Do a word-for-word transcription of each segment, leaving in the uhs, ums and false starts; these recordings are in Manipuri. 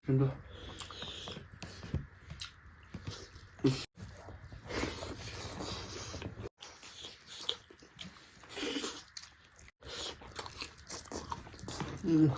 ꯑꯗꯣ꯫ ꯎꯝ꯫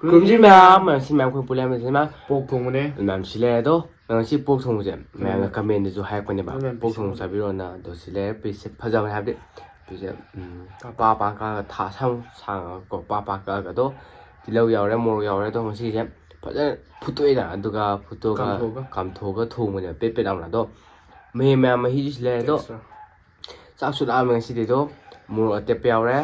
ꯀꯨꯝꯁꯤ ꯃꯌꯥꯝ, ꯃꯌꯥꯝ, ꯁꯤ ꯃꯌꯥꯝ ꯑꯩꯈꯣꯏ ꯄꯨꯜꯂꯦ, ꯃꯁꯤ ꯃꯌꯥꯝ ꯄꯣꯛ ꯊꯣꯡꯕꯅꯦ꯫ ꯃꯌꯥꯝ ꯁꯤ ꯂꯩꯔꯦ ꯑꯗꯣ, ꯉꯁꯤ ꯄꯣꯛ ꯊꯣꯡꯕꯁꯦ ꯃꯌꯥꯝꯅ ꯎꯝ꯫ ꯀꯃꯦꯟꯗꯁꯨ ꯍꯥꯏꯔꯛꯄꯅꯦꯕ, ꯃꯌꯥꯝ ꯄꯣꯛ ꯊꯣꯡꯕ ꯄꯤꯁꯜꯂꯣ꯫ ꯆꯥꯕꯤꯔꯣꯅ꯫ ꯑꯗꯣ ꯁꯤ ꯂꯩꯔꯦ, ꯄꯤꯁꯁꯦ ꯐꯖꯕꯅꯦ, ꯍꯥꯏꯕꯗꯤ ꯄꯤꯁꯁꯦ, ꯎꯝ, ꯄꯥ ꯄꯥ ꯀꯛꯑꯒ ꯊꯥ ꯁꯥꯡ ꯁꯥꯡꯉꯒꯀꯣ, ꯄꯥ ꯄꯥ ꯀꯛꯑꯒ꯫ ꯑꯗꯣ ꯇꯤꯜꯍꯧ ꯌꯥꯎꯔꯦ, ꯃꯣꯔꯣꯛ ꯌꯥꯎꯔꯦ꯫ ꯑꯗꯣ ꯉꯁꯤꯁꯦ ꯐꯖꯅ ꯐꯨꯠꯇꯣꯛꯑꯦꯗꯅ, ꯑꯗꯨꯒ ꯐꯨꯠꯇꯣꯛꯑꯒ ꯀꯥꯝꯊꯣꯛꯑꯒ꯫ ꯀꯥꯝꯊꯣꯛꯑꯒ ꯊꯣꯡꯕꯅꯦꯕ, ꯄꯦꯠ ꯄꯦꯠ ꯂꯥꯎꯅ꯫ ꯑꯗꯣ ꯃꯍꯤ ꯃꯌꯥꯝ, ꯃꯍꯤꯗꯨꯁꯨ ꯂꯩꯔꯦ꯫ ꯑꯗꯣ ꯇꯦꯁꯇꯣ꯫ ꯆꯥꯛꯁꯨ ꯂꯥꯛꯑꯝꯃꯦ ꯉꯁꯤꯗꯤꯗꯣ꯫ ꯃꯣꯔꯣꯛ ꯑꯇꯦꯛꯄ ꯌꯥꯎꯔꯦ,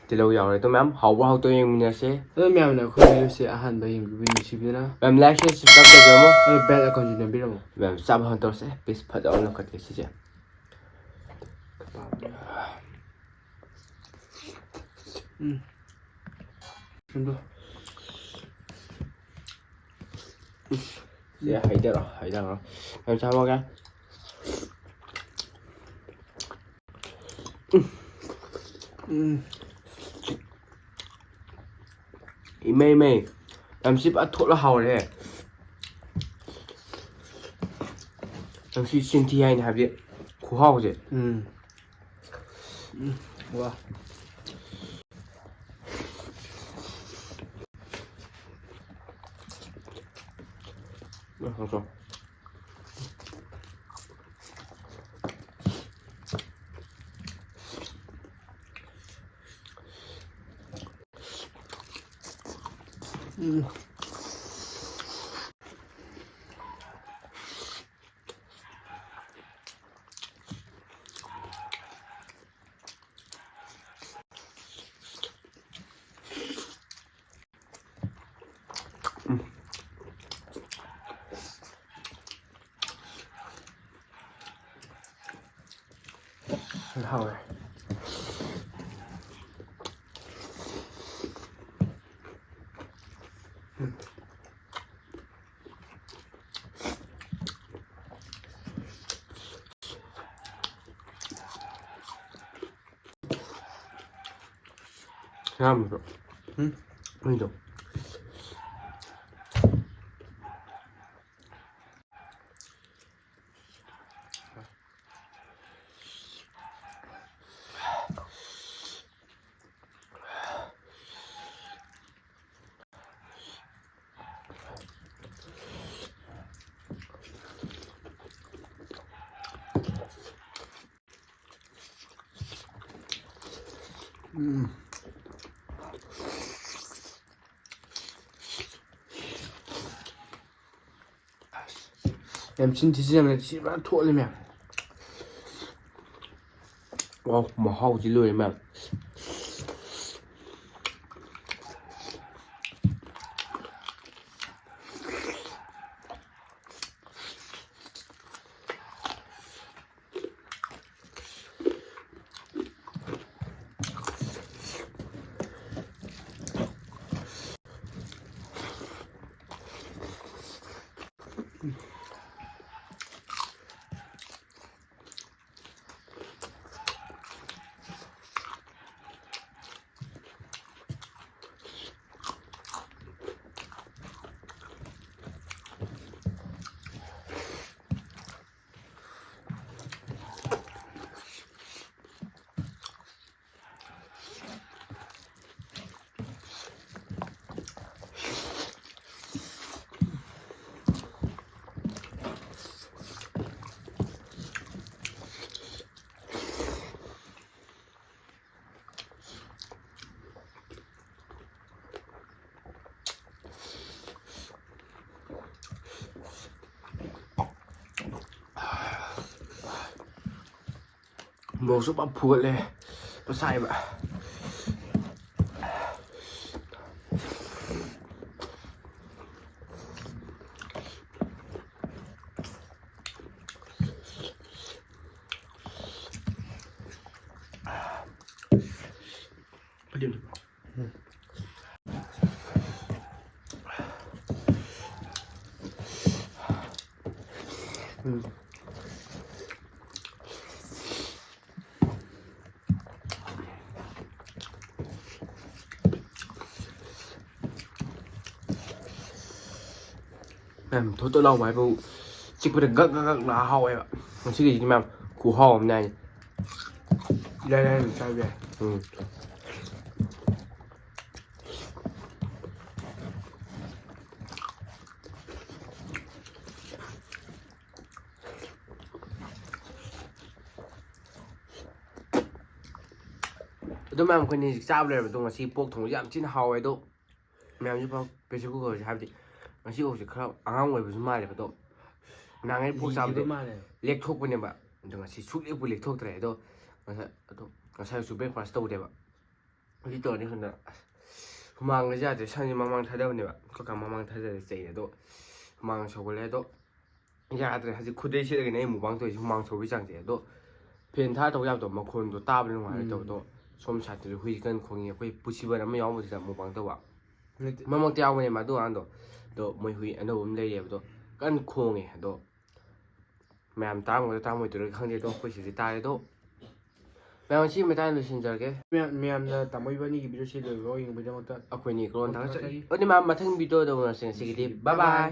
ꯇꯤꯜꯍꯧ ꯌꯥꯎꯔꯦ꯫ ꯑꯗꯣ ꯃꯌꯥꯝ ꯍꯥꯎꯕ ꯍꯥꯎꯇꯕ ꯌꯦꯡꯃꯤꯟꯅꯁꯦ꯫ ꯑꯗꯣ ꯃꯌꯥꯝꯅ ꯑꯩꯈꯣꯏ ꯚꯤꯗꯤꯑꯣꯁꯦ ꯑꯍꯥꯟꯕ ꯌꯦꯡꯕꯤꯕ ꯅꯨꯡꯁꯤꯕꯤꯗꯨꯅ ꯃꯌꯥꯝ like, share, subscribe ꯇꯧꯕꯤꯔꯝꯃꯣ꯫ ꯑꯗꯣ bell icon ꯁꯨ ꯅꯝꯕꯤꯔꯝꯃꯣ꯫ ꯃꯌꯥꯝ ꯆꯥꯕ ꯍꯧꯅ ꯇꯧꯔꯁꯦ꯫ Piece ꯐꯖꯕ ꯑꯃ ꯂꯧꯈꯠꯀꯦ ꯁꯤꯁꯦ꯫ ꯎꯝ꯫ ꯁꯦꯝꯗꯣ꯫ ꯁꯦ ꯍꯩꯗꯔꯣ, ꯍꯩꯗꯔꯣ꯫ ꯌꯥꯝ ꯆꯥꯝꯃꯒ꯫ ꯎꯝ꯫ ꯏꯃꯩ ꯃꯩ꯫ ꯌꯥꯝ ꯁꯤ ꯐꯖ ꯊꯣꯠꯂ ꯍꯥꯎꯔꯦ꯫ ꯌꯥꯝ ꯁꯤ ꯆꯤꯟꯊꯤ ꯍꯥꯏꯅꯤ ꯍꯥꯏꯕꯗꯤ ꯈꯨꯍꯥꯎꯁꯦ꯫ ꯎꯝ꯫ ꯎꯝ꯫ ꯋꯥ꯫ ꯎꯝ, ꯍꯥꯎꯇ꯭ꯔꯣ? ꯎꯝ꯫ ꯍꯥꯎꯔꯦ꯫ ꯁꯥꯝꯕꯗꯣ꯫ ꯎꯝ꯫ ꯃꯤꯗꯣ꯫ ꯎꯝ꯫ ꯌꯥꯝ ꯆꯤꯟ ꯊꯤꯖꯤꯟꯅꯕ ꯅꯠꯇꯦ, ꯁꯤ ꯐꯖꯅ ꯊꯣꯠꯂꯤ ꯃꯌꯥꯝ꯫ ꯋꯥꯎ, ꯃꯍꯥꯎꯗꯤ ꯂꯣꯏꯔꯦ ꯃꯌꯥꯝ꯫ ꯃꯣꯔꯣꯛꯁꯨ ꯄꯨꯔꯥ ꯐꯨꯒꯠꯂꯦ꯫ ꯄꯨꯔꯥ ꯁꯥꯏꯕ꯫ ꯎꯝ꯫ ꯃꯌꯥꯝ ꯊꯣꯠ ꯊꯣꯠ ꯂꯥꯎꯕ ꯍꯥꯏꯕꯨ ꯆꯤꯛꯄꯗ ꯒꯛ ꯒꯛ ꯒꯛ ꯂꯥꯎ ꯍꯥꯎꯋꯦꯕ꯫ ꯉꯁꯤꯒꯤꯁꯤꯗꯤ ꯃꯌꯥꯝ ꯈꯨꯍꯥꯎ ꯑꯃꯅꯦ ꯍꯥꯏꯁꯦ꯫ ꯏꯔꯥꯏ ꯂꯥꯏꯅ ꯆꯥꯕ ꯌꯥꯏ꯫ ꯎꯝ꯫ ꯑꯗꯨ ꯃꯌꯥꯝ ꯑꯩꯈꯣꯏꯅ ꯍꯧꯖꯤꯛ ꯆꯥꯕ ꯂꯩꯔꯕꯗꯣ ꯉꯁꯤ ꯄꯣꯛ ꯊꯣꯡꯕꯁꯦ ꯌꯥꯝ ꯊꯤꯅ ꯍꯥꯎꯋꯦ꯫ ꯑꯗꯣ ꯃꯌꯥꯝꯁꯨ ꯄ꯭ꯔꯦꯁꯔ ꯀꯨꯀꯔꯁꯦ ꯍꯥꯏꯕꯗꯤ ꯉꯁꯤ ꯐꯥꯎꯁꯦ ꯈꯔ ꯑꯉꯥꯡ ꯑꯣꯏꯕꯁꯨ ꯃꯥꯜꯂꯦꯕ꯫ ꯑꯗꯣ ꯅꯍꯥꯟꯈꯩ ꯄꯣꯛ ꯆꯥꯕꯗꯣ ꯂꯤꯕ ꯃꯥꯜꯂꯦ꯫ ꯂꯦꯛꯊꯣꯛꯄꯅꯦꯕ꯫ ꯑꯗꯣ ꯉꯁꯤ ꯁꯨꯛꯂꯦꯛꯄꯨ ꯂꯦꯛꯊꯣꯛꯇ꯭ꯔꯦ꯫ ꯑꯗꯣ ꯉꯁꯥꯏ ꯑꯗꯣ ꯉꯁꯥꯏꯁꯨ ꯕ꯭ꯔꯦꯛꯐꯥꯁ ꯇꯧꯗꯦꯕ꯫ ꯍꯧꯖꯤꯛ ꯇꯧꯔꯗꯤ ꯈꯪꯗ ꯑꯁ ꯍꯨꯃꯥꯡꯒꯁꯦ ꯌꯥꯗ꯭ꯔꯦ꯫ ꯁꯝꯁꯦ ꯃꯃꯥꯡ ꯊꯥꯗꯕꯅꯦꯕ, ꯑꯩꯈꯣꯏ ꯀꯥ ꯃꯃꯥꯡ ꯊꯥꯗꯔꯦ ꯆꯩꯔꯦ꯫ ꯑꯗꯣ ꯍꯨꯃꯥꯡ ꯁꯧꯒꯠꯂꯦ꯫ ꯑꯗꯣ ꯌꯥꯗ꯭ꯔꯦ꯫ ꯍꯧꯖꯤꯛ ꯈꯨꯗꯩ ꯁꯦꯠꯂꯒꯅꯦ ꯑꯩ ꯃꯨꯛꯕꯥꯡ ꯇꯧꯔꯤꯁꯦ, ꯍꯨꯃꯥꯡ ꯁꯧꯕꯒꯤ ꯆꯥꯡꯁꯦ꯫ ꯑꯗꯣ ꯐꯦꯟ ꯊꯥꯔ ꯇꯧꯕ ꯌꯥꯕꯗꯣ, ꯃꯈꯣꯟꯗꯣ ꯇꯥꯕꯗ ꯅꯨꯡꯉꯥꯏꯔꯣꯏ ꯇꯧꯕꯗꯣ꯫ ꯁꯣꯝ ꯁꯥꯏꯠꯇꯁꯨ ꯍꯨꯏ ꯀꯟꯅ ꯈꯣꯡꯉꯤ꯫ ꯑꯩꯈꯣꯏ ꯄꯨꯁꯤꯕꯟ ꯑꯃ ꯌꯥꯎꯕꯁꯤꯗ ꯃꯨꯛꯕꯥꯡ ꯇꯧꯕ꯫ ꯃꯔꯛ ꯃꯔꯛꯇ ꯌꯥꯎꯕꯅꯦ ꯃꯗꯨ ꯑꯉꯥꯡꯗꯣ꯫ ꯑꯗꯣ ꯃꯣꯏ ꯍꯨꯏ ꯑꯅꯧꯕ ꯑꯃ ꯂꯩꯔꯦꯕ꯫ ꯑꯗꯣ ꯀꯟꯅ ꯈꯣꯡꯉꯦ꯫ ꯑꯗꯣ ꯃꯌꯥꯝ ꯇꯥꯔꯝꯒꯗ꯭ꯔꯥ ꯇꯥꯔꯝꯃꯣꯏꯗꯣꯏꯔꯥ ꯈꯪꯗꯦ꯫ ꯑꯗꯣ ꯑꯩꯈꯣꯏ ꯁꯤꯗꯤ ꯇꯥꯔꯦ꯫ ꯑꯗꯣ ꯃꯌꯥꯝ ꯁꯤꯒꯤ ꯃꯇꯥꯡꯗ ꯂꯣꯏꯁꯤꯟꯖꯔꯒꯦ꯫ ꯃꯌꯥꯝ, ꯃꯌꯥꯝꯅ ꯇꯥꯃꯣ ꯏꯕꯥꯅꯤꯒꯤ ꯚꯤꯗꯤꯑꯣꯁꯤ ꯂꯣꯏꯕꯐꯥꯎ ꯌꯦꯡꯕꯒꯤꯗꯃꯛꯇ ꯑꯩꯈꯣꯏꯅꯤ ꯀꯣꯟ ꯊꯥꯒꯠꯆꯔꯤ꯫ ꯑꯗꯨꯗꯤ ꯃꯌꯥꯝ ꯃꯊꯪ ꯚꯤꯗꯤꯑꯣꯗ ꯎꯅꯔꯁꯦ꯫ ꯉꯁꯤꯒꯤꯗꯤ ꯕꯥꯏ ꯕꯥꯏ꯫